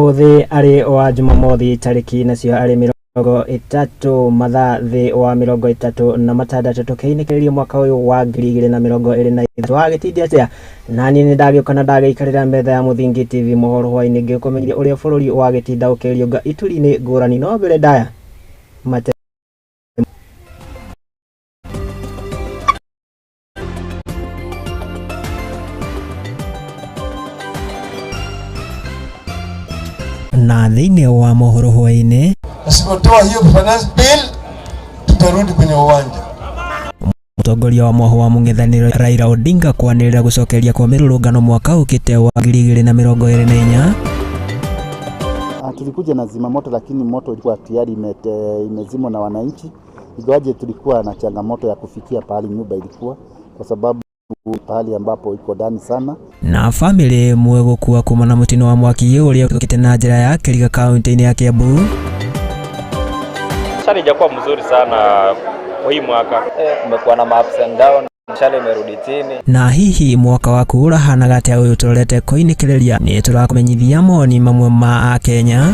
Ũmũthĩ arĩ wa Jumamothi tarĩki nacio arĩ 30 mathaa thĩ wa 36 tũkĩinĩkĩrĩria mwaka ũyũ wa 2023. Wagĩtinda atĩa? Naniĩ nĩ ndagĩũka na ndagĩikarĩra metha ya Mũthingi TV mohoro hwainĩ ngĩkũmenyithia ũrĩa bũrũri wagĩtinda ũkĩriũnga ituri-inĩ ngũrani, no mbere ndaya mate. Na thĩinĩ wa mohoro hwainĩ, Asipotoa hiyo finance bill, tutarudi kwenye uwanja. Mũtongoria wa mwahũ wa mũng'ethanĩro Raila Odinga kwanĩrĩra gũcokeria kwa mĩrũrũngano mwaka ũkĩte wa 2024. Tulikuja na zima moto lakini moto ilikuwa tayari imezimwa na wananchi, ingawaje tulikuwa na changamoto ya kufikia pahali nyumba ilikuwa, kwa sababu pahali ambapo iko ndani sana. Na bamĩrĩ ĩmwe gũkua kuma na mũtino wa mwaki ũrĩa ũkĩte na njĩra ya Kĩriga kaunti-inĩ ya Kiambu. Biashara ijakuwa mzuri sana kwa hii mwaka. Kumekuwa na ma ups and down, biashara imerudi chini. Na hihi mwaka waku ũrahanaga atĩa ũyũ tũrorete kũinĩkĩrĩria? Nĩ tũrakũmenyithia mawoni mamwe ma akenya.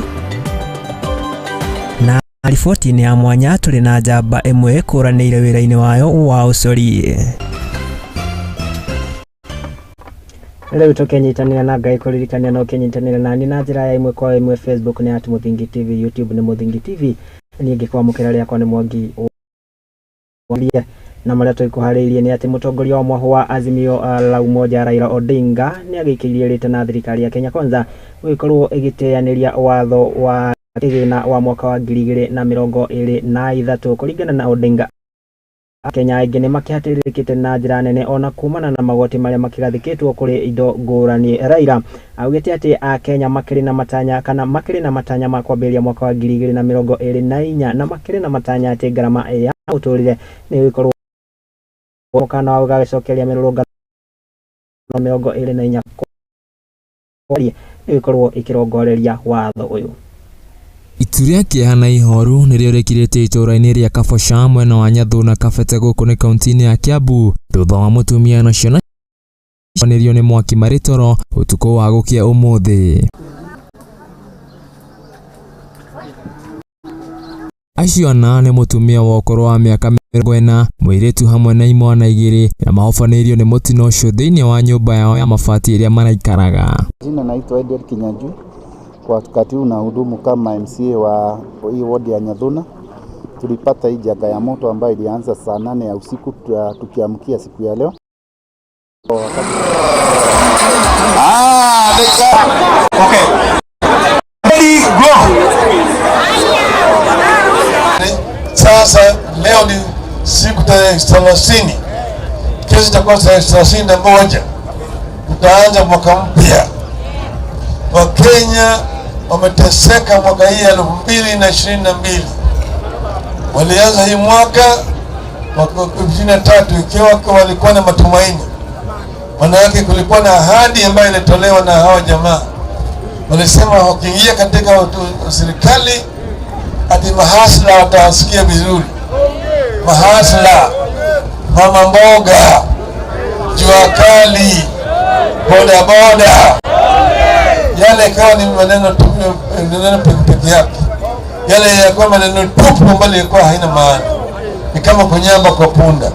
Na riboti-inĩ ya mwanya tũrĩ na njamba ĩmwe ĩkũranĩire wĩra-inĩ wayo wa ũcori. Rĩu tũkĩnyitanĩra na Ngai kũririkania na ũkĩnyitanĩra nani na njĩra ya ĩmwe kwa ĩmwe. Facebook nĩ at Mũthingi TV, YouTube nĩ Mũthingi TV. Niĩ ngĩkwamũkĩra rĩakwa nĩ Mwangi Waria, na marĩa tũkũharĩirie nĩ atĩ mũtongoria wa mwahũ wa Azimio la Umoja Raila Odinga nĩ agĩikĩirie rĩta na thirikari ya Kenya Kwanza gũgĩkorwo ĩgĩteanĩria watho wa kĩgĩna wa mwaka wa 2023. Kũringana na Odinga, Kenya aingĩ nĩ makĩhatĩrĩrĩkĩte na njĩra nene ona kumana na magoti marĩa makĩgathĩkĩtwo kũrĩ indo ngũrani. Raila augĩte atĩ akenya makĩrĩ na matanya kana makĩrĩ na matanya ma kwambĩrĩria mwaka wa 2024 na makĩrĩ na matanya atĩ ngarama ya mũtũrĩre nĩ ĩgũkorwo mũkana wa gũgagĩcokeria mĩrũrũngano 24 nĩ ĩgũkorwo ĩkĩrongoreria watho ũyũ. Itu rĩa kĩeha na ihoru nĩrĩo rĩkirĩte itũũra-inĩ rĩa Kabosha mwena wa Nyathuna Kabete gũkũ nĩ kaunti-inĩ ya Kiambu thutha wa mũtumia na ciana cianĩrio nĩ mwaki marĩ toro ũtukũ wa gũkĩa ũmũthĩ. Acio ana nĩ mũtumia wa ũkũrũ wa mĩaka 40, mũirĩtu hamwe na imwana igĩrĩ, na mahobanĩirio nĩ mũtino ũcio thĩinĩ wa nyũmba yao ya mabati ĩrĩa maraikaraga. Jina naitwa Edward Kinyanjui, kwa wakati huu nahudumu kama MCA wa hii wodi ya Nyathuna. Tulipata hii janga ya moto ambayo ilianza saa 8 ya usiku tukiamkia siku ya leo. Okay. Ready, go. Sasa leo ni siku tarehe 30, kesho itakuwa tarehe 31, tutaanza mwaka mpya. Wakenya wameteseka mwaka hii 2022. Walianza hii mwaka 23 ikiwa walikuwa na matumaini, maana yake kulikuwa na ahadi ambayo ilitolewa na hawa jamaa. Walisema wakiingia katika serikali ati mahasla watawasikia vizuri, mahasla, mama mboga, jua kali, boda boda. Yale ikawa ni maneno tu, maneno peke yake, yale yalikuwa maneno tupu ambayo ilikuwa haina maana, ni kama kunyamba kwa punda.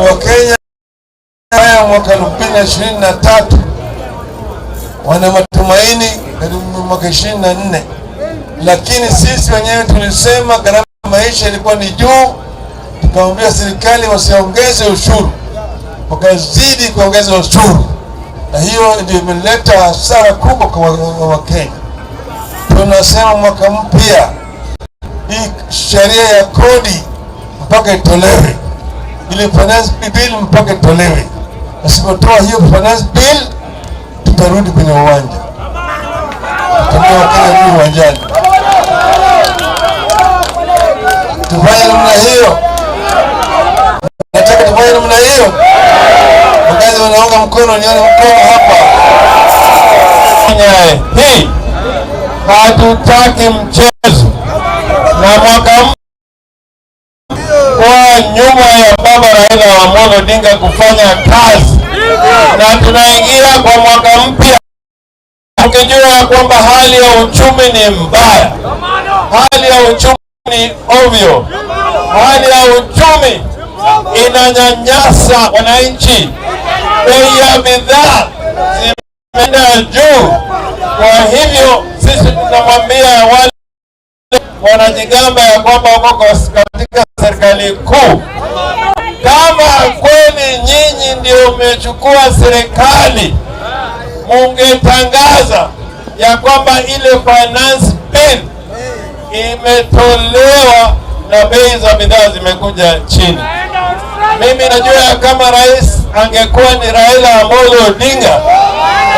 Wakenya haya mwaka 2023 wana matumaini karibu mwaka 24, lakini sisi wenyewe tulisema gharama maisha ilikuwa ni juu, tukamwambia serikali wasiongeze ushuru, wakazidi kuongeza ushuru, na hiyo ndio imeleta hasara kubwa kwa Wakenya. Tunasema mwaka mpya hii sheria ya kodi mpaka itolewe, ile finance bill mpaka itolewe. Asipotoa hiyo finance bill, tutarudi kwenye uwanja, tutakuwa Wakenya uwanjani. Tufanye namna hiyo, nataka tufanye namna hiyo. Wakazi wanaunga mkono, nione mkono hapa. Hii hatutaki mchezo, na mwaka kwa nyuma ya baba Raila Amolo Odinga kufanya kazi, na tunaingia kwa mwaka mpya. Mkijua ya kwamba hali ya uchumi ni mbaya, hali ya uchumi ni ovyo, hali ya uchumi inanyanyasa wananchi, bei ya bidhaa zimeenda juu. Kwa hivyo sisi tunamwambia wale wanajigamba ya kwamba wako katika serikali kuu, kama kweli nyinyi ndio mmechukua serikali, mungetangaza ya kwamba ile finance bill imetolewa na bei za bidhaa zimekuja chini. Mimi najua kama rais angekuwa ni Raila Amolo Odinga,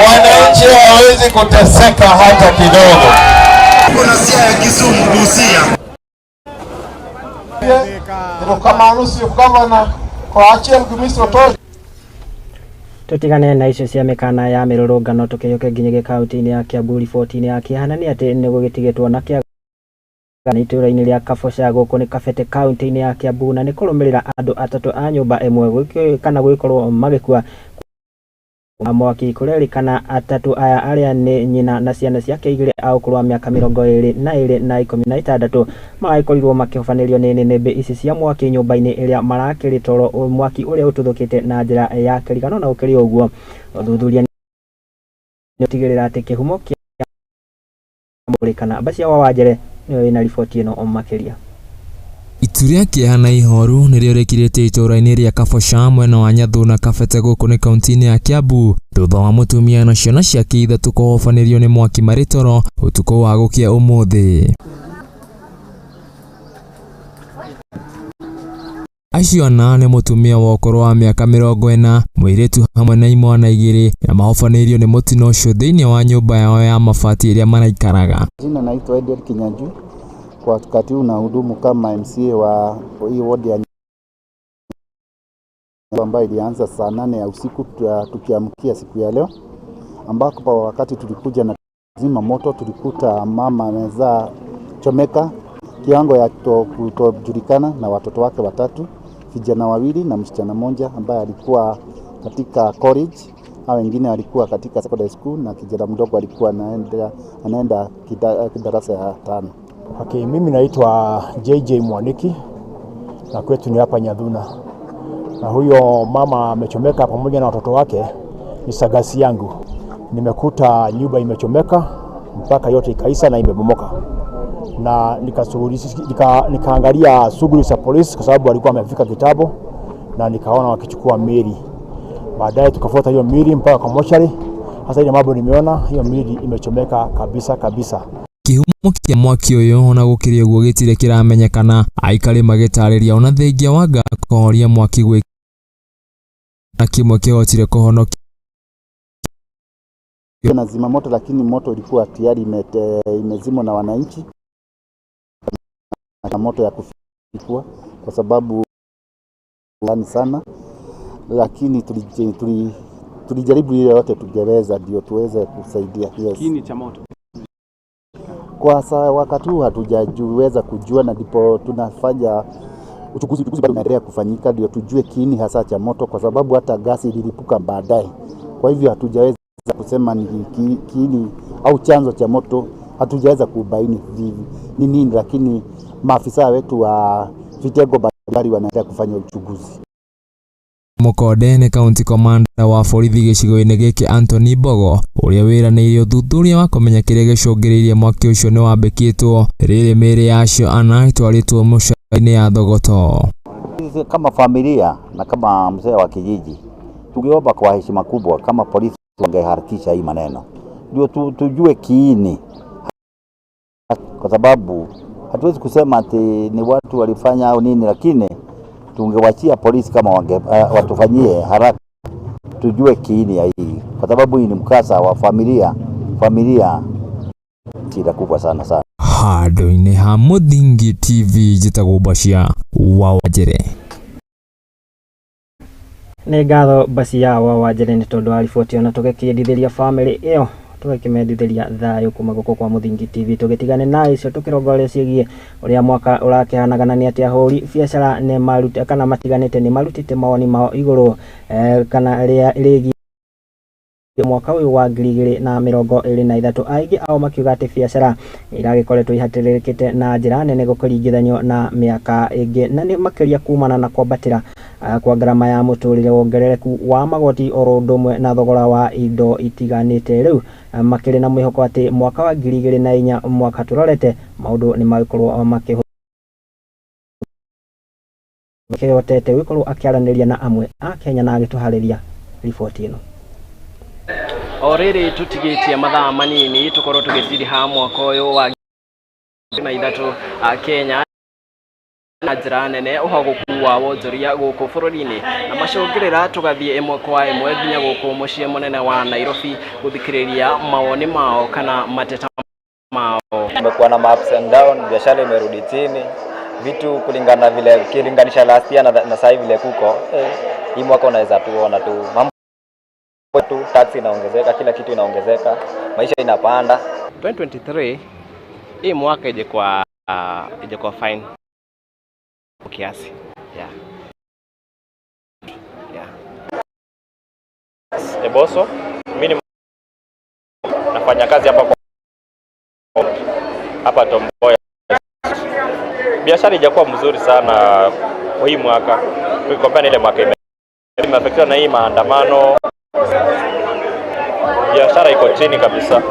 wananchi hawawezi kuteseka hata kidogo. Tutigane na icio cia mĩkana ya mĩrũrũngano tũkĩyũke nginyagia kaunti-inĩ ya Kiambu. Riboti-inĩ ya kĩeha nĩ atĩ nĩ gũgĩtigĩtwo na kĩa itũũra-inĩ rĩa Kaboca gũkũ nĩ Kabete kaunti-inĩ ya Kiambu, na nĩ kũrũmĩrĩra andũ atatũ a nyũmba ĩmwe kana gwĩkorwo magĩkua mwaki. Kũrerĩkana atatũ aya arĩa nĩ nyina na ciana ciake igĩrĩ a ũkũrũ wa mĩaka 22 na 16 maragĩkorirwo makĩhobanĩrio nĩ nĩnĩmbĩ ici cia mwaki nyũmba-inĩ ĩrĩa marakĩrĩ toro, mwaki ũrĩa ũtuthũkĩte na njĩra ya kĩrigano. Na ũkĩrĩ ũguo, ũthuthuria nĩ ũtigĩrĩra atĩ kĩhumo kĩa mũrĩkana. Bacia wa Wanjere nĩwe wĩna riboti ĩno makĩria. Itu rĩa kĩeha na ihoru nĩrĩo rĩkirĩte itũũra-inĩ rĩa Kaboca mwena wa Nyathuna Kabete gũkũ nĩ kaunti-inĩ ya Kiambu, thutha wa mũtumia na ciana ciake ithatũ kũhobanĩrio nĩ mwaki marĩ toro ũtukũ wa gũkĩa ũmũthĩ. Acio ana nĩ mũtumia wa ũkũrũ wa mĩaka 40, mũirĩtu hamwe na imwana igĩrĩ, na mahobanĩirio nĩ mũtino ũcio thĩinĩ wa nyũmba yao ya mabati ĩrĩa maraikaraga. Jina naitwa Edward Kinyanjui. Kwa wakati huu nahudumu kama MCA wa hii ward ya ambayo ilianza saa 8 ya usiku tukiamkia siku ya leo, ambapo wakati tulikuja na zima moto tulikuta mama amezaa chomeka kiwango ya kutojulikana na watoto wake watatu, vijana wawili na msichana mmoja ambaye alikuwa katika college, hao wengine walikuwa katika secondary school na kijana mdogo alikuwa anaenda darasa ya 5. Okay, mimi naitwa JJ Mwaniki na kwetu ni hapa Nyathuna, na huyo mama amechomeka pamoja na watoto wake ni sagasi yangu. Nimekuta nyumba imechomeka mpaka yote ikaisha na imebomoka, na nikaangalia shughuli za polisi kwa sababu walikuwa wamefika kitambo, na nikaona wakichukua miili. Baadaye tukafuata hiyo miili mpaka kwa mochari. Sasa ile mambo nimeona hiyo miili imechomeka kabisa kabisa. Kĩhumo kĩa mwaki ũyũ ona gũkĩrĩ ũguo gĩtirĩ kĩramenyekana, aikari magĩtarĩria ona thengia wa ngari kũhoria mwaki gwĩ na kĩmwe kĩhotire kũhonokia na zima moto, lakini moto ilikuwa tayari imezimwa na wananchi na moto ya kufikua kwa sababu ndani sana, lakini tulijaribu ile yote tungeweza ndio tuweze kusaidia. Yes. Kiini cha moto kwa saa wakati huu hatujajuweza kujua, na ndipo tunafanya uchunguzi bado unaendelea kufanyika ndio tujue kiini hasa cha moto, kwa sababu hata gasi ililipuka baadaye. Kwa hivyo hatujaweza kusema ni kiini au chanzo cha moto, hatujaweza kubaini ni nini, lakini maafisa wetu wa vitengo mbalimbali wanaendelea kufanya uchunguzi. Mũkonde nĩ County Commander wa borithi gĩcigo-inĩ gĩkĩ Anthony Mbogo ũrĩa wĩranĩire ũthuthuria wa kũmenya kĩrĩa gĩcũngĩrĩirie mwaki ũcio nĩwambĩkĩtwo rĩrĩ mĩĩrĩ ya acio ana ĩtwarĩtwo mocarĩ-inĩ ya Thogoto. Sisi kama familia na kama mzee wa kijiji tungeomba kwa heshima kubwa kama polisi wangeharakisha hii maneno ndio tujue kiini, kwa sababu hatuwezi kusema ati ni watu walifanya au nini, lakini tungewachia polisi kama watufanyie haraka tujue kiini ya hii, kwa sababu hii ni mkasa wa familia, shida kubwa sana sana. Handũ-inĩ ha Mũthingi TV njĩtagwo Bacia wa Wanjere. Nĩ ngatho Bacia wa Wanjere nĩ tondũ wa riboti ĩyo, na tũgĩkĩendithĩria famĩlĩ ĩyo tũgakĩmendithĩria thayũ kuma gũkũ kwa Mũthingi TV. Tũgĩtigane na icio tũkĩrongoreria ciĩgiĩ ũrĩa mwaka ũrakĩhanaga na nĩ atĩ ahũri biacara nĩ maruta kana matiganĩte nĩ marutĩte mawoni mao igũrũ kana rĩgiĩ Mwaka ũyũ wa 2023, aingĩ ao makiuga atĩ biacara iragĩkoretwo ihatĩrĩrĩkĩte na njĩra nene gũkĩringithanio na mĩaka ĩngĩ, na nĩ makĩria kumana na kwambatĩra kwa ngarama ya mũtũrĩre, wongerereku wa magoti oro ũndũ ũmwe na thogora wa indo itiganĩte. Rĩu makĩrĩ na mwĩhoko atĩ mwaka wa 2004, mwaka tũrorete, maũndũ nĩ magĩkorwo makĩhũthĩkĩte. Gũkorwo akĩaranĩria na amwe a Kenya na agĩtũharĩria riboti ĩno. O rĩrĩ tũtigĩtie mathaa manini tũkorwo tũgĩtiriha mwaka ũyũ wa 2023, Kenya na njĩra nene ũhagũku wa wonjoria gũkũ bũrũri-inĩ na macũngĩrĩra tũgathiĩ ĩmwe kwa ĩmwe nginya gũkũ mũciĩ mũnene wa Nairobi gũthikĩrĩria mawoni mao kana mateta mao. Kumekuwa na ma ups and down, biashara imerudi chini, vitu kulingana vile ukilinganisha last year na sasa vile kuko, hii mwaka unaweza tuona tu mambo tu, tax inaongezeka, kila kitu inaongezeka, maisha inapanda. 2023 hii mwaka ijakuwa fine kiasi, yeah. Eboso, mimi ni nafanya kazi hapa kwa hapa Tom Mboya. Biashara ijakuwa mzuri sana kwa hii mwaka, ukicompare na ile mwaka imeaffectiwa na hii maandamano, biashara iko chini kabisa.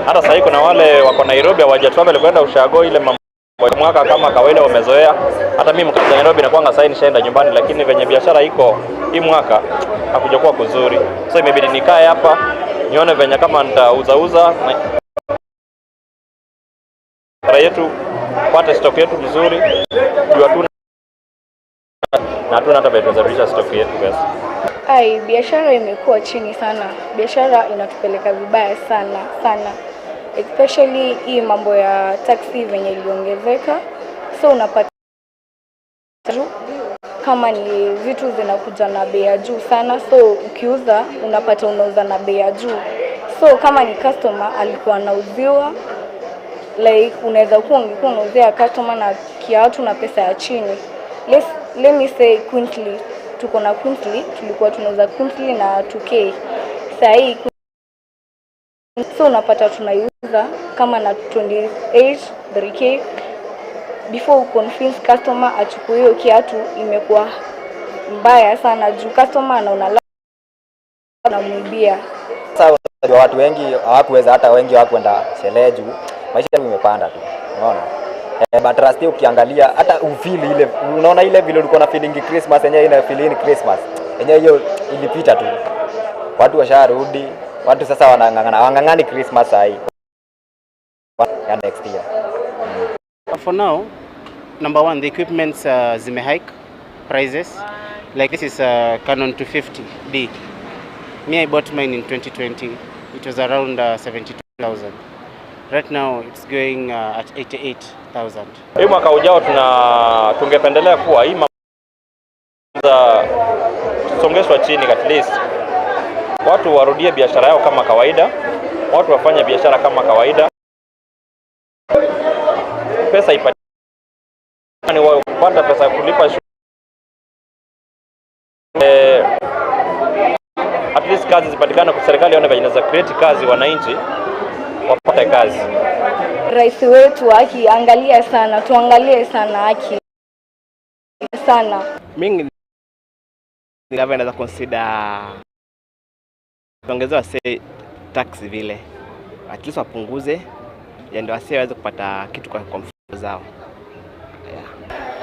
Hata sasa kuna wale wako Nairobi hawaja travel kwenda ushago ile mambo ya mwaka kama kawaida wamezoea. Hata mimi mkazi wa Nairobi nakuanga sasa nishaenda nyumbani, lakini venye biashara iko hii mwaka hakujakuwa kuzuri, so imebidi nikae hapa nione venye kama nitauzauza na yetu pate stock yetu mzuri, juu hatuna na hatuna hata vile tunaweza stock yetu pesa. Ai, biashara imekuwa chini sana. Biashara inatupeleka vibaya sana sana, especially hii mambo ya tax venye iliongezeka, so unapata kama ni vitu zinakuja na bei ya juu sana, so ukiuza unapata unauza na bei ya juu. So kama ni customer alikuwa anauziwa, like unaweza kuwa ungekuwa unauzia customer na kiatu na pesa ya chini. Let me say Quinsley, tuko na Quinsley, tulikuwa tunauza Quinsley na 2K. Saa hii so unapata tunaiuza kama na 28 3K. Before convince customer achukue hiyo kiatu imekuwa mbaya sana juu customer anaona namwibia. Sasa unajua watu wengi hawakuweza, hata wengi hawakwenda sherehe juu maisha imepanda tu, unaona. But last year ukiangalia hata ufeel ile, unaona ile vile ulikuwa na feeling Christmas yenyewe, ina feeling Christmas yenyewe hiyo ilipita tu, watu washarudi, watu sasa wanang'ang'ana, wang'ang'ani Christmas saa hii ya next year. For now, number one, the equipments zimehike prices. Like this is a Canon 250D. Me, I bought mine in 2020. It was around 72,000. Right now, it's going at 88,000. Hii mwaka ujao tungependelea kuwa hii mambo za tusongeshwa chini, at least watu warudie biashara yao kama kawaida, watu wafanye biashara kama kawaida, pesa ipatikane, kupata pesa ya kulipa shule, at least kazi zipatikane, kwa serikali ione venye inaweza create kazi, wananchi wapate kazi. Rais wetu haki, angalia sana, tuangalie sana haki sana. Mimi gava inaweza consider kuongezewa say tax vile, at least wapunguze ya ndio wasee waweze kupata kitu kwa mfuko zao.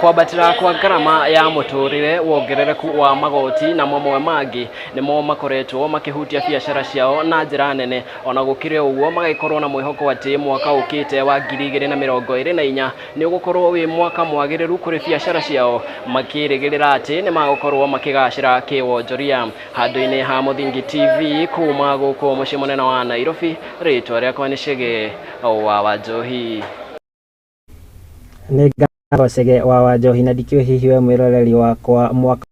Kwambatĩra kwa ngarama ya mũtũrĩre, wongerereku wa magoti na mamwe mangĩ nĩmo makoretwo makĩhutia biacara ciao na njĩra nene. Ona gũkĩrĩ ũguo, magagĩkorwo na mwĩhoko atĩ mwaka ũkĩte wa 2024 nĩ ũgũkorwo wĩ mwaka mwagĩrĩru kũrĩ biacara ciao, makĩrĩgĩrĩra atĩ nĩ magũkorwo makĩgacĩra kĩwonjoria. Handũ-inĩ ha Mũthingi TV kuma gũkũ mũciĩ mũnene wa Nairobi, rĩtwa rĩakwa nĩ Chege wa Wanjohi. Nĩ ngatho Chege wa Wanjohi, na ndikĩũĩ hihi we mwĩroreri wakwa mwaka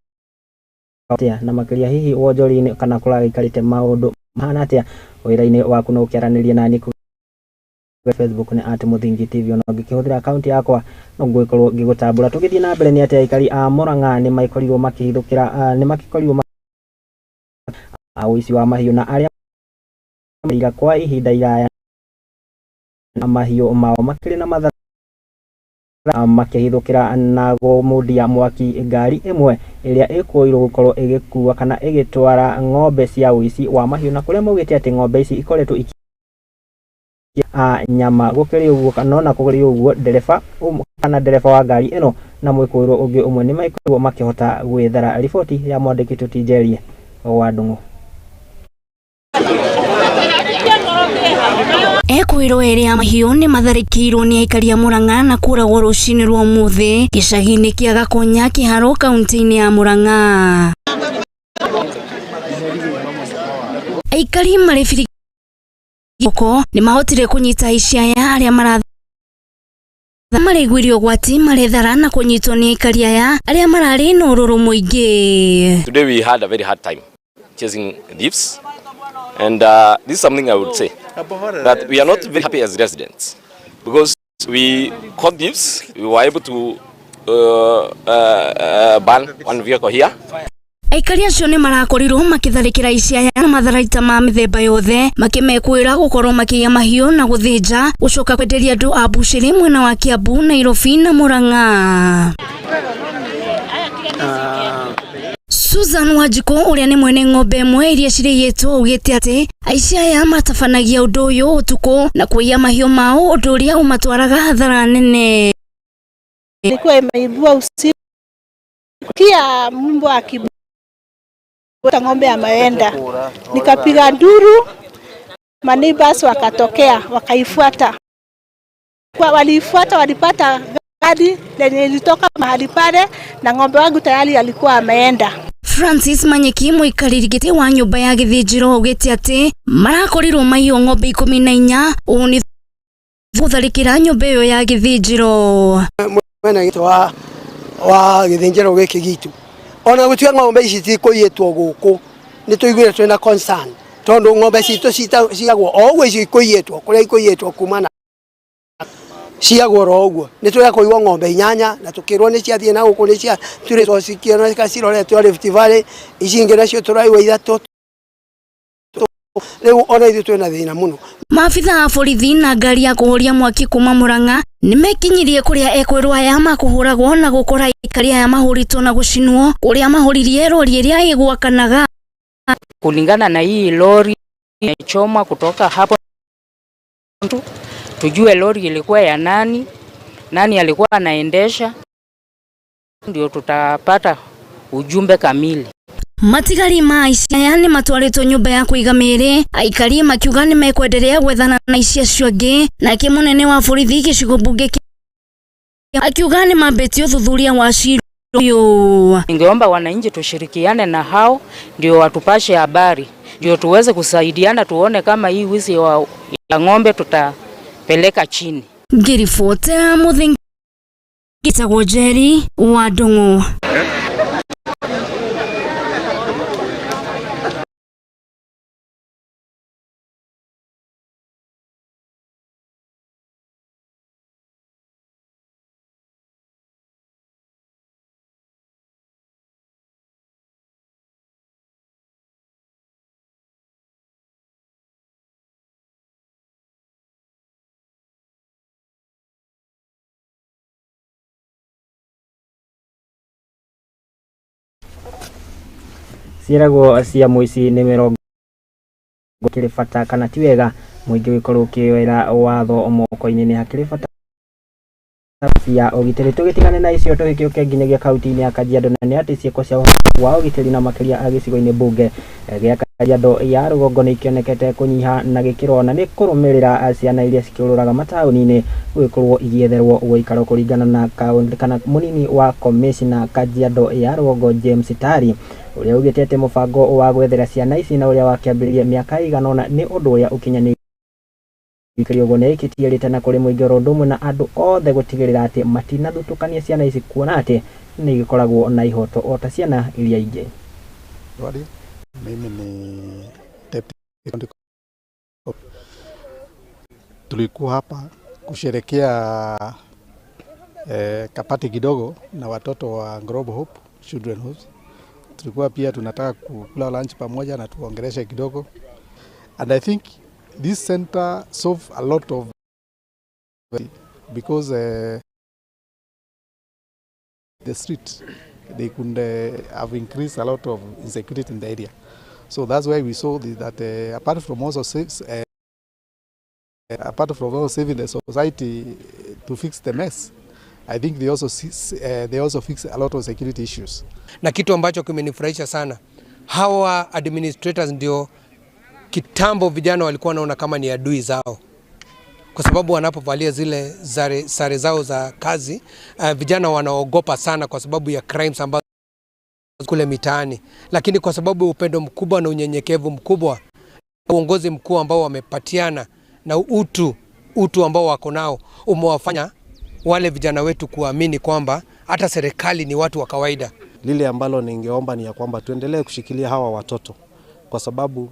atĩa, na makĩria hihi wonjoria-inĩ kana kũragĩikarĩte maũndũ mahana atĩa wĩra-inĩ waku, no ũkĩaranĩrie nani Facebook nĩ @MũthingiTV, ona ũngĩkĩhũthĩra akaunti yakwa no ngũgĩkorwo ngĩgũtambũra. Tũgĩthiĩ na mbere nĩ atĩ aikari a Murang'a nĩ makorirwo makĩhithũkĩra, nĩ makĩkorirwo ũici wa mahiũ na arĩa ira kwa ihinda iraya na mahiũ mao makĩrĩ na mathara makĩhithũkĩra na kũmundia mwaki ngari ĩmwe ĩrĩa ĩkũirwo gũkorwo ĩgĩkua kana ĩgĩtwara ng'ombe cia ũici wa mahiũ na kũrĩa maugĩte atĩ ng'ombe ici ikoretwo iki nyama gũkĩrĩ ũguo kana ona kũrĩ ũguo ndereba kana ndereba wa ngari ĩno na mwĩkũĩrwo ũngĩ ũmwe nĩ makorirwo makĩhota gwĩthara. Riboti ya mwandĩki witũ Njeri wa Ndung'u. Ekwĩrwo erĩ a mahiũ nĩ matharĩkĩirwo nĩ aikari a Murang'a na kũragwo rũcinĩ rwa ũmũthĩ gĩcagi-inĩ kĩa Gakonya Kĩharo kaunti-inĩ ya Murang'a. Aikari marĩ birigoko nĩ mahotire kũnyita aici aya arĩa marĩiguire ũgwati marethara na kũnyitwo nĩ aikari aya arĩa mararĩ na ũrũrũ mũingĩ. Today we had a very hard time chasing thieves. And this is something I would say, that we are not very happy as residents because we caught thieves, we were able to ban one vehicle here. Aikari acio nĩ marakorirwo makĩtharĩkĩra aici aya na matharaita ma mĩthemba yothe makĩmekwĩra gũkorwo makĩiya mahiũ na gũthĩnja gũcoka kwenderia andũ a mbucĩrĩ mwena wa Kiambu, Nairobi na Murang'a. Susan Wanjikũ ũrĩa nĩ mwene ng'ombe ĩmwe iria cirĩyĩtwo augĩte atĩ aici aya matabanagia ũndũ ũyũ ũtukũ na kũiya mahiũ mao ũndũ ũrĩa ũmatwaraga hathara nene. Ilikuwa imeibua usiku kia mbwa akibweta ng'ombe ameenda, nikapiga nduru, maneighbors wakatokea wakaifuata. Kwa waliifuata walipata gari lenye ilitoka mahali pale na ng'ombe wangu tayari alikuwa ameenda. Francis Manyeki mũikarĩri gĩtĩ wa nyũmba ya gĩthĩnjĩro augĩte atĩ marakorirwo maiywo ng'ombe 14 ũũ nĩ gũtharĩkĩra nyũmba ĩyo ya gĩthĩnjĩro. Mwene gĩtĩ wa gĩthĩnjĩro gĩkĩ gitũ ona gũtuĩka ng'ombe ici tikũiyĩtwo gũkũ nĩ tũiguire twĩna concern tondũ ng'ombe citũ ciagwo o ũguo icio ikũiyĩtwo kũrĩa ikũiyĩtwo kumana ciagwo oro ũguo nĩ tũrĩa kũigua ng'ombe 8 na tũkĩrwo nĩ ciathiĩ na gũkũ nĩ ciaturĩtwo cikĩoneka ciroretwo Rift Valley ici ingĩ nacio tũraigua 3 rĩu ona ithuĩ twĩna thĩna mũno. Maabitha a borithi na ngari ya kũhoria mwaki kuma Murang'a nĩmekinyirie kũrĩa ekwĩrwo aya makũhũragwo na gũkora aikari aya mahũrĩtwo na gũcinwo kũrĩa mahũririe rori ĩrĩa ĩgwakanaga. Kulingana na hii lori imechomwa kutoka hapo tujue lori ilikuwa ya nani, nani alikuwa anaendesha, ndio tutapata ujumbe kamili. Matigari ma aici aya nĩ matwarĩtwo nyũmba ya kũiga mĩĩrĩ aikari makiuga nĩ mekwenderea gwethana na aici acio angĩ. Nake mũnene wa borithi gĩcigo mbunge akiuga nĩ mambĩtie ũthuthuria wa cira ũyũ. Ningeomba wananchi tushirikiane na hao ndio watupashe habari ndio tuweze kusaidiana tuone kama hii wizi ya ng'ombe tutapeleka chini. Ngĩribotera Mũthingi gĩtagwo Njeri wa Ndung'u. Ciĩragwo cia mũici nĩ mĩrongo kĩrĩ bata kana ti wega mũingĩ gũkorwo ũkĩoera watho moko-inĩ nĩ hakĩrĩ bata cia ũgitĩri. Tũgĩtigane na icio tũgĩkĩũke nginyagia kaunti-inĩ ya Kajiado na nĩ atĩ ciĩko cia wa ũgitĩri na makĩria gĩcigo-inĩ mbunge gĩa Kajiado ya rũgongo nĩ ikĩonekete kũnyiha na gĩkĩro na nĩ kũrũmĩrĩra ciana iria cikĩũrũraga mataũni-inĩ gũgĩkorwo igĩetherwo gũikaro kũringana na kana mũnini wa komishina Kajiado ya rũgongo James Tari ũrĩa ugĩte atĩ mũbango wa gwethera ciana ici na ũrĩa wakĩambĩrĩria mĩaka ĩigana ũna nĩ ũndũ ũrĩa ũkinyanĩirie ũguo nĩ ĩkĩtie rĩtana kũrĩ mũingĩ oro ũndũ ũmwe na andũ othe gũtigĩrĩra atĩ matinathutũkania ciana ici kuona atĩ nĩ igĩkoragwo na ihoto o ta ciana iria ingĩ. Mimi ni deputy. Tulikuwa hapa kusherekea kapati kidogo na watoto wa Global Hope Children House. Tulikuwa pia tunataka kukula lunch pamoja na tuongeleshe kidogo. And I think This center solve a lot of because the street they could have increased a lot of insecurity in the area. So that's why we saw that apart from also saving the society to fix the mess, I think they also fix a lot of security issues. Na kitu ambacho kimenifurahisha sana, hawa administrators ndio kitambo vijana walikuwa wanaona kama ni adui zao, kwa sababu wanapovalia zile sare zao za kazi, vijana wanaogopa sana kwa sababu ya crimes ambazo kule mitaani. Lakini kwa sababu upendo mkubwa na unyenyekevu mkubwa, uongozi mkuu ambao wamepatiana na utu ambao wako nao umewafanya wale vijana wetu kuamini kwamba hata serikali ni watu wa kawaida. Lile ambalo ningeomba ni ya kwamba tuendelee kushikilia hawa watoto, kwa sababu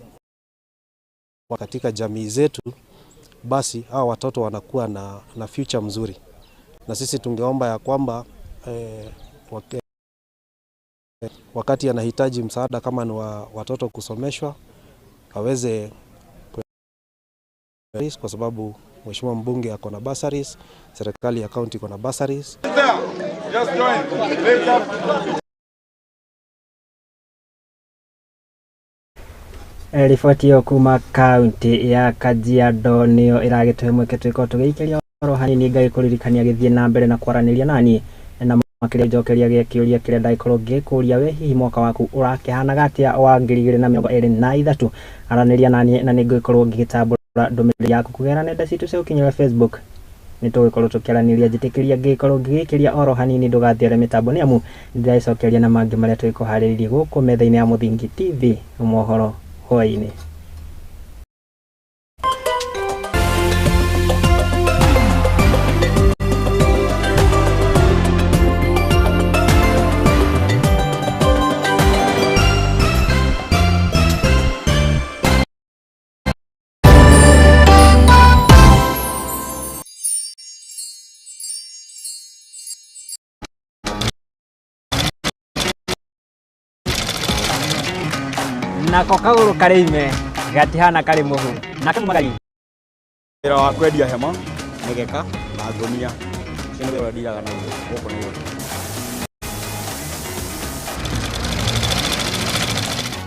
katika jamii zetu basi hawa watoto wanakuwa na future mzuri. Na sisi tungeomba ya kwamba wakati anahitaji msaada kama ni watoto kusomeshwa aweze, kwa sababu mheshimiwa mbunge ako na bursaries, serikali ya county iko na bursaries. Just join. Riboti ĩyo kuma kaunti ya Kajiado nĩyo ĩragĩtũhe mweke twĩkorwo tũgĩikĩria oro hanini. Ngagĩkũririkania gĩthiĩ na mbere na kwaranĩria nani na makĩria njokeria gĩa kĩũria kĩrĩa ndagĩkorwo ngĩkũria, we hihi mwaka waku ũrakĩhanaga atĩa wa 2023? Aranĩria nani na nĩngũgĩkorwo ngĩgĩtambũra ndũmĩrĩri yaku kũgerera nenda citũ cia ũkinyĩra Facebook. Nĩtũgũgĩkorwo tũkĩaranĩria. Njĩtĩkĩria ngĩgĩkorwo ngĩgĩkĩria oro hanini, ndũgathiare mĩtambo nĩ amu ndĩragĩcokeria na mangĩ marĩa tũgĩkũharĩrĩirie gũkũ metha-inĩ ya Mũthingi TV mohoro hwaĩ-inĩ. Nako kagũrũ karĩ ime gatihana karĩ mũhu na kamagari. Wĩra wa kwendia hema, mĩgeka na ngũnia, ũcio nĩguo ndiraga naguo gũkũ Nairobi.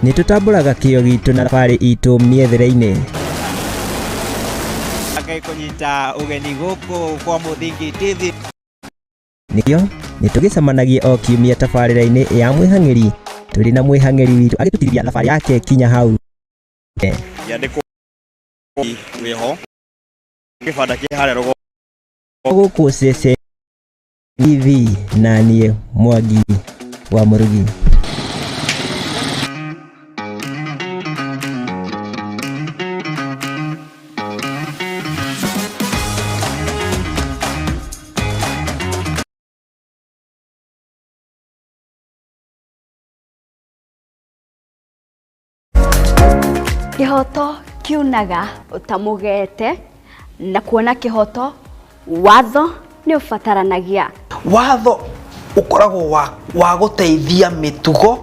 Nĩ tũtambũraga kĩo gitũ na thabarĩ itũ mĩethere-inĩ. Ngai kũnyita ũgeni gũkũ kwa Mũthingi TV. Nĩkĩo nĩ tũgĩcemanagia o kiumia tabarĩra-inĩ ya mwĩhang'ĩri, tũrĩ na mwĩhang'ĩri witũ agĩtũtirithia thabarĩ yake kinya hau. Yandĩkwo wĩho kĩbanda kĩ harĩa rũgongo. Gũkũ Ceceni TV na niĩ Mwangi wa Mũrugi. Kĩhoto kiunaga ũtamũgete, na kuona kĩhoto watho nĩ ũbataranagia. Watho ũkoragwo wa gũteithia mĩtugo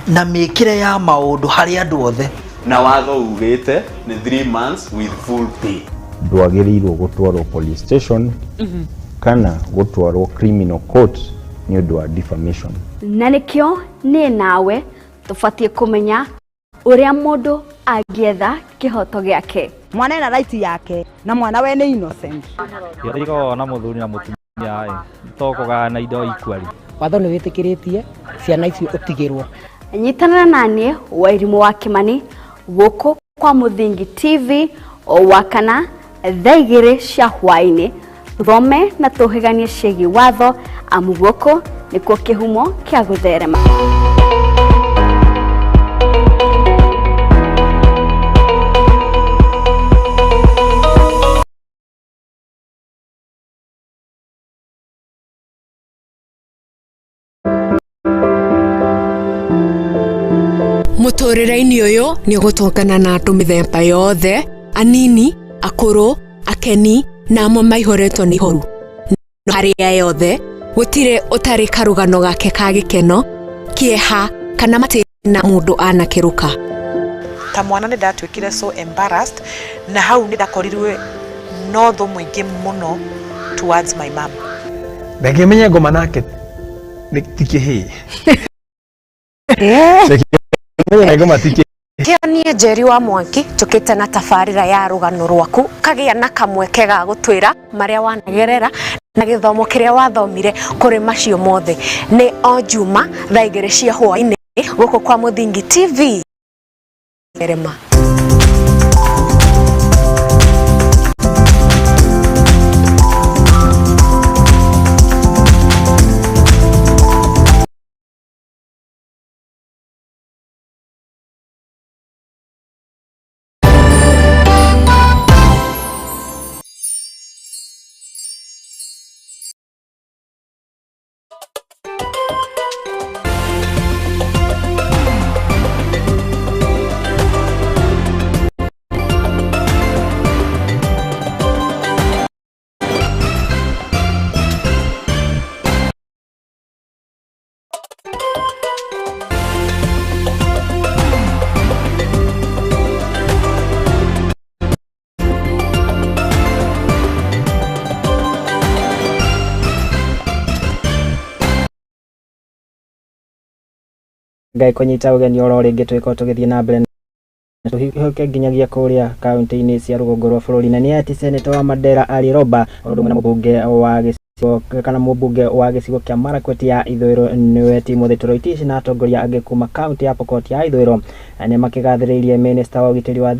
na mĩkĩre ya maũndũ harĩ andũ othe. Na watho ugĩte nĩ 3 months with full pay. Ndwagĩrĩirwo gũtwarwo police station kana gũtwarwo criminal court nĩ ũndũ wa defamation. Na nĩkĩo niĩ nawe tũbatiĩ kũmenya ũrĩa mũndũ angĩetha kĩhoto gĩake. Mwana ena right yake na mwana we nĩ innocent. Gĩkoragwo na mũthuri na mũtumia ĩ to kũgayana indo equally. Watho nĩ wĩtĩkĩrĩtie ciana icio ũtigĩrwo. Nyitanĩra naniĩ Wairimũ wa Kĩmani gũkũ kwa Mũthingi TV o wakana thaa 2 cia hwaĩ-inĩ, thome na tũhĩganie ciĩgiĩ watho, amu gũkũ nĩkuo kĩhumo kĩa gũtherema. Mũtũrĩre-inĩ ũyũ nĩ ũgũtũngana na andũ mĩthemba yothe, anini, akũrũ, akeni na amwe maihũrĩtwo nĩ ihoru. No harĩ aya othe gũtirĩ ũtarĩ karũgano gake ka gĩkeno, kĩeha kana matĩna mũndũ anakĩrũka. Ta mwana nĩ ndatuĩkire so embarrassed, na hau nĩ ndakorirwe no thũ mũingĩ mũno towards my mom. Ndangĩmenya ngoma nake nĩ ti kĩhĩĩ. Ndangĩmenya ngoma ti kĩhĩĩ. Kĩo niĩ Njeri wa Mwangi njũkĩte na tabarĩra ya rũgano rwaku kagĩa na kamweke ga gũtwĩra marĩa wanagerera na gĩthomo kĩrĩa wathomire kũrĩ macio mothe. Nĩ o Juma thaa 2 cia hwaĩ-inĩ gũkũ kwa Mũthingi TV. Rema. Ngai kũnyita ũgeni oro rĩngĩ tũgĩkorwo tũgĩthiĩ na mbere na tũhĩtũke nginyagia kũrĩa kaunti-inĩ cia rũgongo rwa bũrũri. Na nĩ atĩ seneta wa Mandera Ali Roba o ũndũ ũmwe na mũmbunge wa gĩcigo kana mũmbunge wa gĩcigo kĩa Marakwet ya ithũĩro nĩwe Timothy Toroitich na atongoria angĩ kuma kaunti ya Pokot ya ithũĩro nĩ makĩgathĩrĩirie minista wa ũgitĩri wa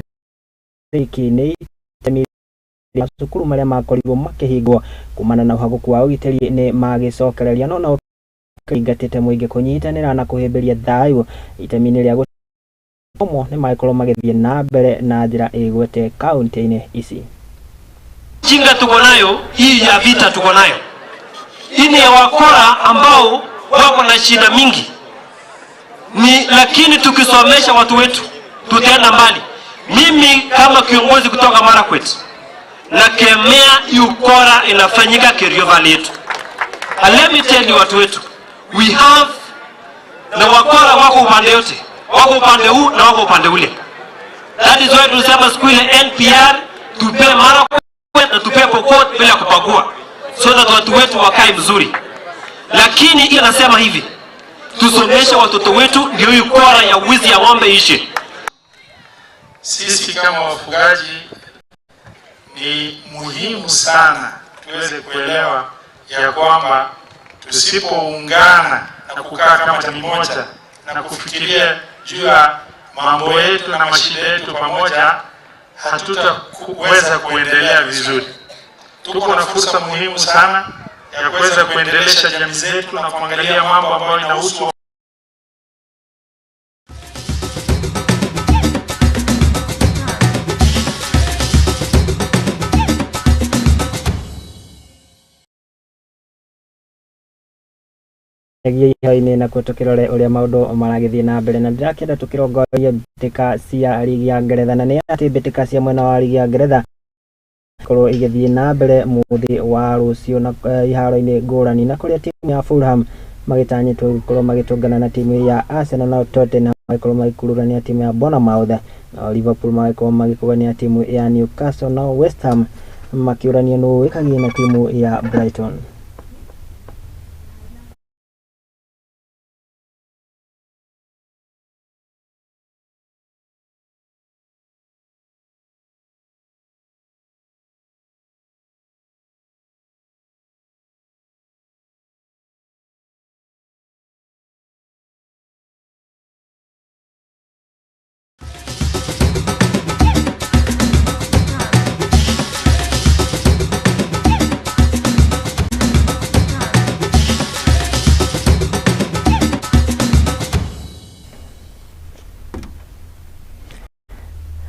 thĩinĩ nĩ itemi rĩa macukuru marĩa makorirwo makĩhingwo kumana na ũhagũku wa ũgitĩri nĩ magĩcokereria no na ũkĩingatĩte mũingĩ kũnyitanĩra na kũhĩmbĩria thayũ itemi-inĩ rĩa gũtũmwo nĩ magĩkorwo magĩthiĩ na mbere na njĩra ĩgwete kaunti-inĩ ici. Jinga tuko nayo hii ya vita tuko nayo hii ni ya wakora ambao wako na shida mingi ni, lakini tukisomesha watu wetu tutaenda mbali. Mimi kama kiongozi kutoka Marakwet nakemea hii ukora inafanyika Kerio Valley yetu. And let me tell you watu wetu, we have na wakora wako upande yote, wako upande huu na wako upande ule. That is why tulisema siku ile NPR tupe Marakwet na tupe Pokot bila kupagua, so that watu wetu wakae mzuri. Lakini ile nasema hivi, tusomeshe watoto wetu ndio hii ukora ya wizi ya ng'ombe ishe. Sisi kama wafugaji ni muhimu sana tuweze kuelewa ya kwamba tusipoungana na kukaa kama jamii moja na kufikiria juu ya mambo yetu na mashida yetu pamoja, hatutaweza kuendelea vizuri. Tuko na fursa muhimu sana ya kuweza kuendelesha jamii zetu na kuangalia mambo ambayo inahusu nyagia iho-inĩ nakuo tũkĩrore ũrĩa maũndũ maragĩthiĩ na mbere na ndĩrakĩenda tũkĩrongorie mbĩtĩka cia rigi ya Ngeretha na nĩ atĩ mbĩtĩka cia mwena wa rigi ya Ngeretha korwo igĩthiĩ na mbere mũthĩ wa rũciũ na iharo-inĩ ngũrani na kũrĩa timu ya Fulham magĩtanyĩtwo gũkorwo magĩtũngana na timu ya Arsenal na Tottenham magĩkorwo magĩkururania timu ya Bournemouth, nao Liverpool magĩkorwo magĩkũgania timu ya Newcastle, nao West Ham makĩũrania nũ wĩkagie na timu ya Brighton.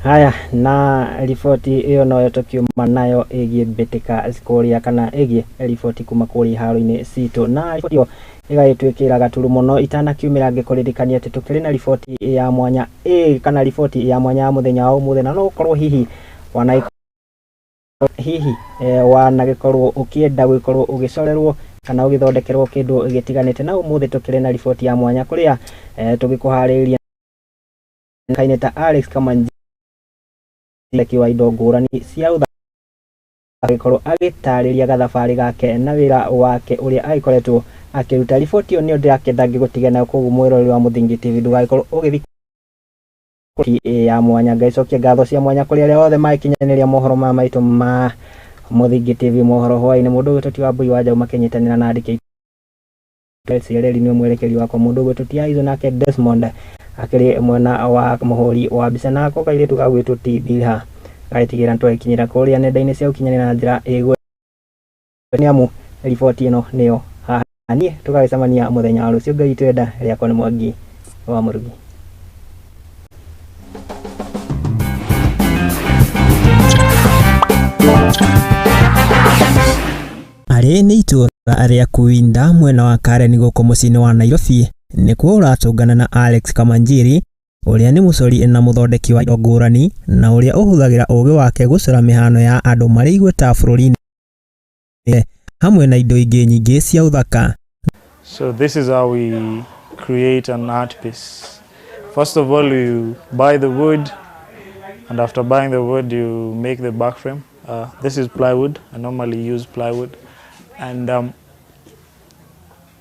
Haya, na riboti ĩyo noyo tũkiuma nayo ĩgiĩ mbĩtĩka kũrĩa kana ĩgiĩ riboti kuma kũrĩa iharo-inĩ citũ, na riboti ĩyo ĩgagĩtwĩkĩra gaturu mũno itanakiumĩra ngĩkũririkania atĩ tũkĩrĩ na riboti ya mwanya kana riboti ya mwanya ya mũthenya wa ũmũthĩ, na no ũkorwo hihi hihi wanagĩkorwo ũkĩenda gũgĩkorwo ũgĩcorerwo kana ũgĩthondekerwo kĩndũ gĩtiganĩte. Na ũmũthĩ tũkĩrĩ na riboti ya mwanya kũrĩa tũgĩkũharĩrĩria Kaine ta Alex Kamanjiri wa indo ngũrani cia ũthaka agĩkorwo agĩtarĩria gathabarĩ gake na wĩra wake ũrĩa agĩkoretwo akĩruta. Riboti ĩyo nĩyo ndĩrakĩenda ngĩgũtiga nayo, koguo mwĩroreri wa Mũthingi TV ndũgagĩkorwo ũgĩthiĩ ya mwanya. Ngaicokia ngatho cia mwanya kũrĩ arĩa othe magĩkinyanĩria mohoro maya maitũ ma Mũthingi TV mohoro hwaĩ-inĩ. Mũndũ ũgwĩtwo ti Wambui wa Njaũ makĩnyitanĩra na andĩki Ciareri nĩwe mwerekeri wakwa, mũndũ ũgwĩtwo ti Aizo, nake Desmond akĩrĩ mwena wa mũhũri wa mbica, nako kairĩtu gagwĩtwo ti Bilha gagĩtigĩra nĩtwagĩkinyĩra kũrĩa nenda-inĩ cia ũkinyanĩria na njĩra ĩgwe nĩ amu riboti ĩno nĩyo haha. Niĩ tũgagĩcemania mũthenya wa rũciũ Ngai twenda. Rĩakwa nĩ Mwangi wa Mũrugi. Arĩ nĩ itũũra rĩa Kuinda mwena wa Karen gũkũ mũciĩ-inĩ wa Nairobi nĩkuo ũratũngana na Alex Kamanjiri ũrĩa nĩ mũcori na mũthondeki wa indo ngũrani na ũrĩa ũhũthagĩra ũgĩ wake gũcora mĩhano ya andũ marĩ igweta bũrũri-inĩ hamwe na indo ingĩ nyingĩ cia ũthaka. So this is how we create an art piece. First of all, you buy the wood, and after buying the wood, you make the back frame. This is plywood. I normally use plywood, and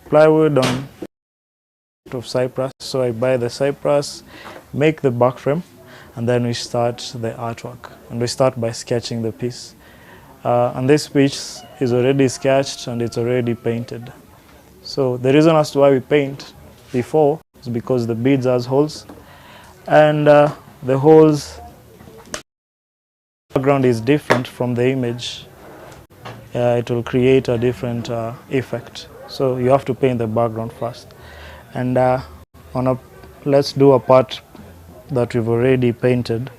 plywood on of cypress. So I buy the cypress, make the back frame, and then we start the artwork. And we start by sketching the piece. And this piece is already sketched and it's already painted. So the reason as to why we paint before is because the beads has holes, and the holes background is different from the image. It will create a different effect. So you have to paint the background first. And let's do a part that we've already painted.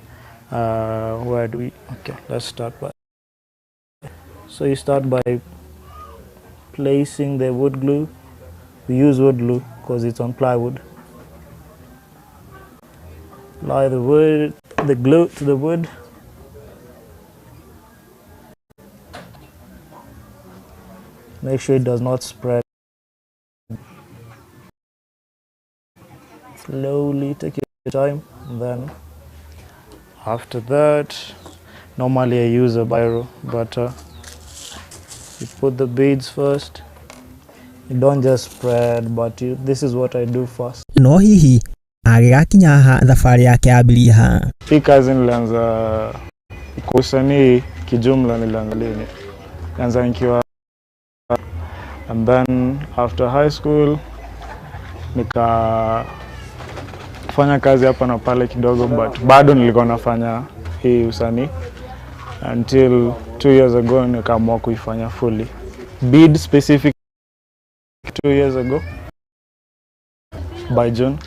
Where do we? Okay, let's start by. So you start by placing the wood glue. We use wood glue because it's on plywood. Apply the glue to the wood. Make sure it does not spread. Slowly take your time, and then after that, normally I use a biro, but you put the beads first. You don't just spread, but this is what I do first. No hihi agĩgakinya haha thabarĩ yake yambirie ha? Hii kazi nilianza kwa usanii kijumla, nilianza lini? Nilianza nikiwa, and then after high school nikafanya kazi hapa na pale kidogo, but bado nilikuwa nafanya hii usanii until 2 years ago nikaamua kuifanya fully. Bead specific 2 years ago by June,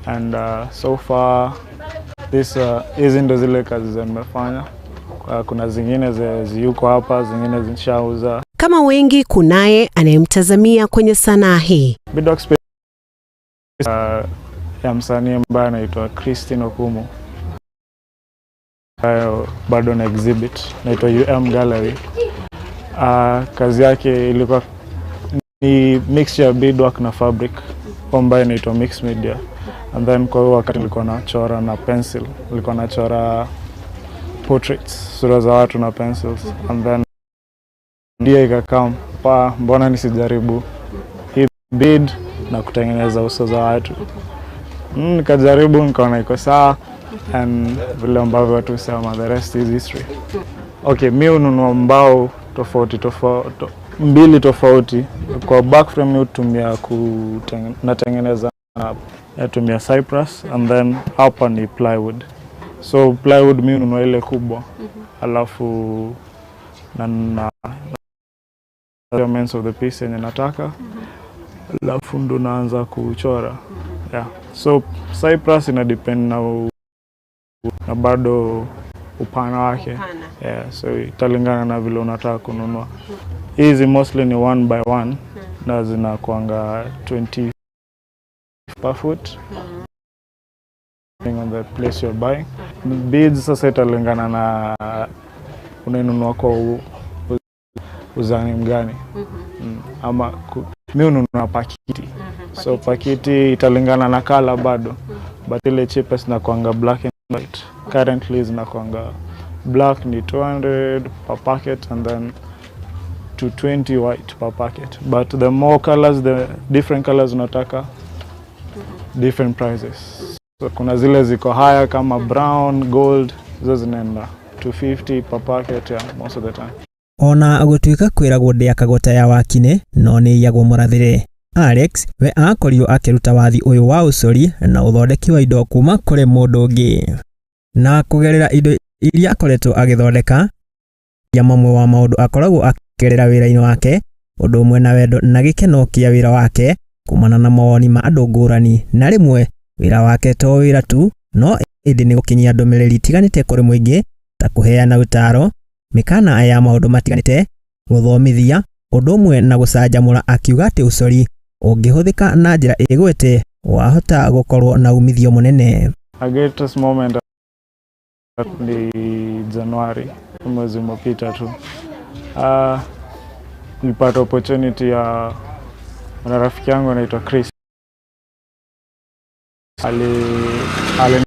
and so far this hizi ndo zile kazi za nimefanya. Kuna zingine ziyuko hapa, zingine zishauza. Kama wengi, kunaye anayemtazamia kwenye sanaa hii. Beadwork space ya msanii ambaye anaitwa Christine Okumu, ambayo bado na exhibit naitwa UM Gallery. Kazi yake ilikuwa ni mixture ya beadwork na fabric ambayo inaitwa mixed media. And then kwa hiyo wakati nilikuwa nachora na pencil, nilikuwa nachora portraits, sura za watu na pencils, and then ndio ikakam pa, mbona nisijaribu hii bead na kutengeneza uso za watu. Nikajaribu nikaona iko sawa, and vile ambavyo watu husema the rest is history. Okay, mi hununua mbao tofauti tofauti, mbili tofauti. Kwa back frame mi hutumia natengeneza natumia cypress, and then hapa ni plywood. So plywood mi hununua ile kubwa, alafu na measurements of the piece yenye nataka, alafu ndo naanza kuchora. Yeah. So cypress ina depend na bado upana wake. Yeah, so italingana na vile unataka kununua. Hizi mostly ni 1 by 1 na zinakuanga 20 per foot. Depending on the place you're buying. Beads sasa italingana na unainunua kwa uzani mgani. Ama mi hununua pakiti. So pakiti italingana na color bado. But ile cheapest inakuanga black and white. Currently zinakuanga black ni 200 per packet and then 220 white per packet. But the more colors, the different colors unataka, different prices. So kuna zile ziko higher kama brown, gold, hizo zinaenda 250 per packet, yeah, most of the time. Ona gũtuĩka kwĩragwo ndĩakagwo ta ya wakinĩ no nĩ iyagwo mũrathĩre. Alex we akorirwo akĩruta wathi ũyũ wa ũcori na ũthondeki wa indo kuma kũrĩ mũndũ ũngĩ. Na kũgerera indo iria akoretwo agĩthondeka ya mamwe wa maũndũ akoragwo akĩgerera wĩra-inĩ wake, ũndũ ũmwe na wendo na gĩkeno kĩa wĩra wake kumana na mawoni ma andũ ngũrani, na rĩmwe wĩra wake to wĩra tu no ĩndĩ nĩ gũkinyia ndũmĩrĩri itiganĩte kũrĩ mũingĩ ta kũheana ũtaaro, mĩkana ya maũndũ matiganĩte, gũthomithia, ũndũ ũmwe na gũcanjamũra, akiuga atĩ ũcori ũngĩhũthĩka na njĩra ĩgwete wahota gũkorwo na umithio mũnene. My greatest moment ni Januari, mwezi umepita tu. Nilipata opportunity ya na rafiki yangu anaitwa Chris. Ali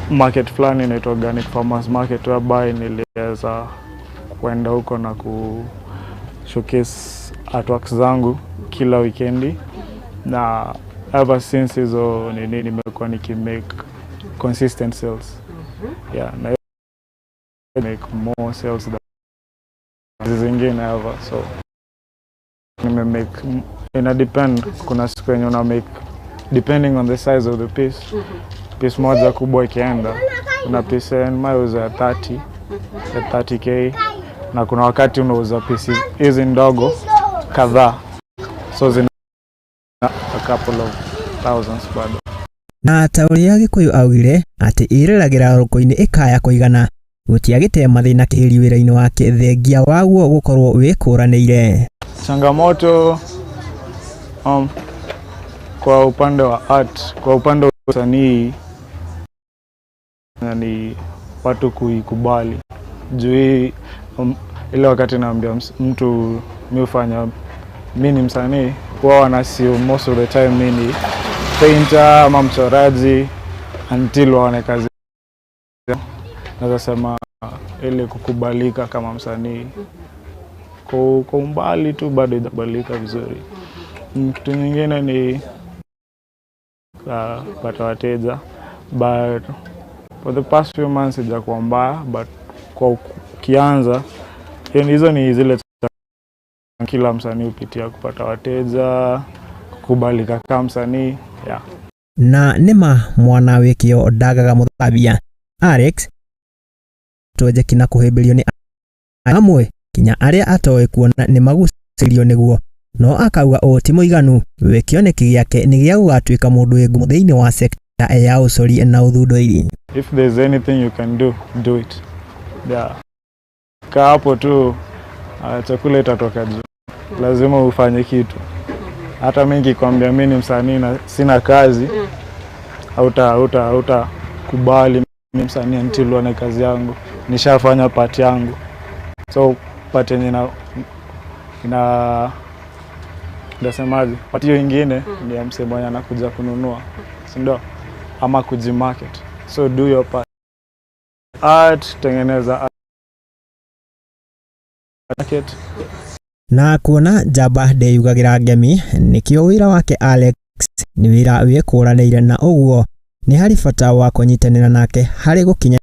market fulani inaitwa Organic Farmers Market, whereby niliweza kwenda huko na ku showcase artworks zangu kila wikendi, na ever since hizo nini nimekuwa nikimake consistent sales, yeah, na make more sales than zingine ever. So nime make, ina depend, kuna siku yenye una make, depending on the size of the piece. Piece moja kubwa ikienda, kuna piece nimeuza ya 30, ya 30K, na kuna wakati unauza pieces hizi ndogo kadhaa, so zina a couple of thousands bado. Na ta ũrĩa Gĩkũyũ augire atĩ ĩreragĩra rũkũ-inĩ ĩkaya kũigana, gũtiagĩte mathĩna kĩhĩri wĩra-inĩ wake thengia waguo gũkorwo wĩkũranĩire. Changamoto kwa upande wa art, kwa upande wa usanii ni watu kuikubali. Juu hii ile wakati naambia mtu mi hufanya, mi ni msanii, huwa wana assume most of the time mi ni painter ama mchoraji until waone kazi. Naweza sema ili kukubalika kama msanii kwa umbali tu bado haijakubalika vizuri. Kitu nyingine ni kupata wateja, but for the past few months haijakuwa mbaya, but kwa ukianza hizo ni zile kila msanii hupitia, kupata wateja, kukubalika kama msanii, yeah. Na nĩma mwana wĩkĩo ndagaga mũthambia. Alex twenjeki na kũhĩmbĩrio nĩ amwe kinya arĩa atoĩ kuona nĩ magucĩrĩirio nĩguo, no akauga ũũ ti mũiganu, we kĩoneki gĩake nĩ gĩa gũgatuĩka mũndũ wĩ ngumo thĩinĩ wa sekta ya ũcori na ũthundũri. If there's anything you can do, do it. Yeah. Kaa hapo tu, chakula itatoka juu. Lazima ufanye kitu. Hata mimi nikikwambia mimi ni msanii na sina kazi, hauta kubali mimi msanii until uone kazi yangu. Nishafanya part yangu. So part yenye ina ndasemaje? Part hiyo ingine ni ya msee mwenye anakuja kununua, si ndio? Ama kujimarket. So do your part. Art, tengeneza art. Market. Na kuona njamba ndeyugagĩra ngemi, nĩkĩo wĩra wake Alex nĩ wĩra wĩkũranĩire, na ũguo nĩ harĩ bata wa kũnyitanĩra nake harĩ gũkinya